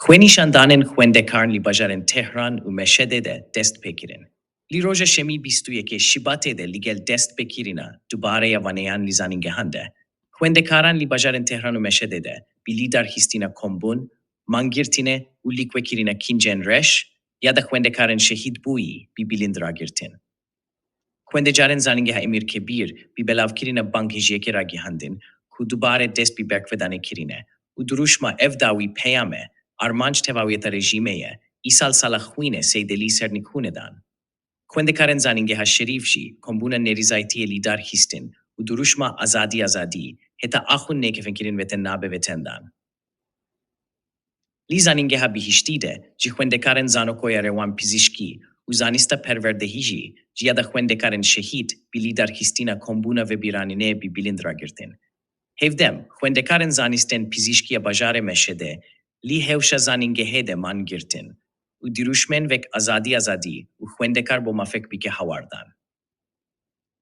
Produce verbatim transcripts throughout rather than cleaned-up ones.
Xwenîşandanên xwendekaran li bajarên Tehran û Meşedê de dest pê kirin. Li roja şemî bîst û yekê Şibatê de li gel destpêkirina dubareya waneyan li zanîngehan de, xwendekaran li bajarên Tehran û Meşedê de bi lîdarxistina kombûn, mangirtine û lîkwekirina kincên reş ya da xwendekarên şehîd bûyî bi bilind ragirtin. Xwendecarên Zanîngeha Emîr Kebîr bi belavkirina banghêjiyekê ragihandin ku dubare dest bi berxwedanê kirine û dirûşma ev dawî peyam e, armanc tevawiyeta rejîmê ye, îsal sala xwînê Seydelî sernikûne dan. Xwendekarên Zanîngeha Şerîf jî kombûna nêrîzaytiyê lîdar xistin û dirûşma azadî azadî heta axûn nêkefinkirin vetennabe vetendan. Li Zanîngeha Bihiştî de jî xwendekarên zanokoya rewanpizîşkî û zanista perwerdehî jî ciya da xwendekarên şehîd bi lîdarxistina kombûna vebiranînê bi bilind ragirtin. Hevdem, xwendekarên zanistên pizîşkiya bajarê Meşedê li hewşa zanîngehê de man girtin û dirûşmên wek azadî azadî û xwendekar bo mafek bike hawar dan.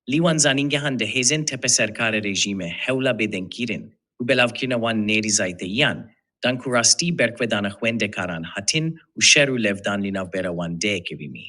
Li wan zanîngehan de hêzên tepeserkarê rejîmê hewla bêdengkirin û belavkirina wan nêrîzayteyiyan dan ku rastî berxwedana xwendekaran hatin û şer û lêvdan li navbera wan dê kevimî.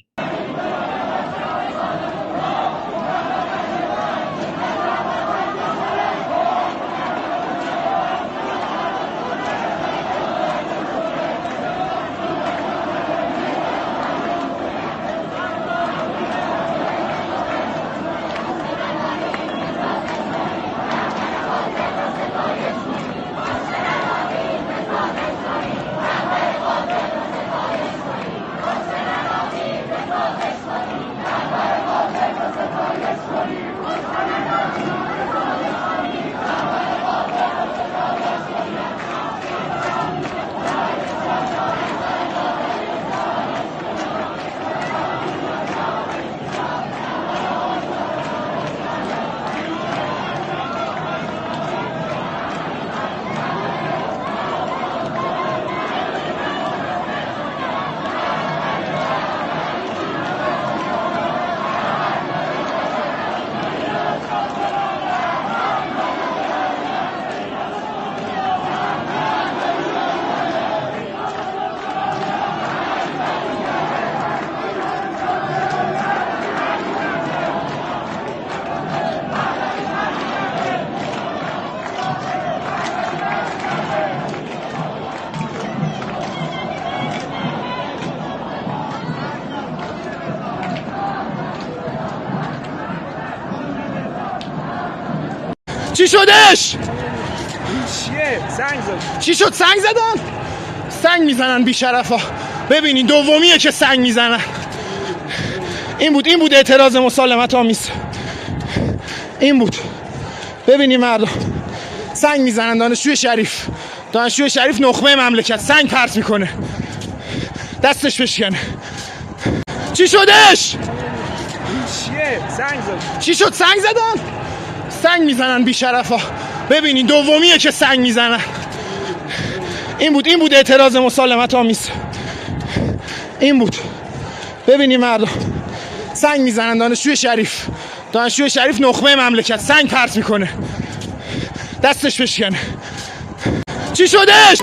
چی شدش؟ چیه؟ زنگ زد. چی شد؟ سنگ زدن؟ سنگ میزنن بیشرفا. ببینین دومیه که سنگ میزنن. این بود، این بود اعتراض مسالمت آمیز. این بود. ببینین مردم، سنگ میزنن دانشجوی شریف. دانشجوی شریف نخبهٔ مملکت سنگ پرت میکنه، دستش بشکنه. چی شدش؟ چیه؟ زنگ زد. چی شد؟ سنگ زدن؟ سنگ میزنن بیشرفا. ببینین دومیه که سنگ میزنن. این بود، این بود اعتراض مسالمت آمیز. این بود. ببینین مردم، سنگ میزنن دانشجوی شریف. دانشجوی شریف نخبهٔ مملکت سنگ پرت میکنه، دستش بشکنه. چی شدش؟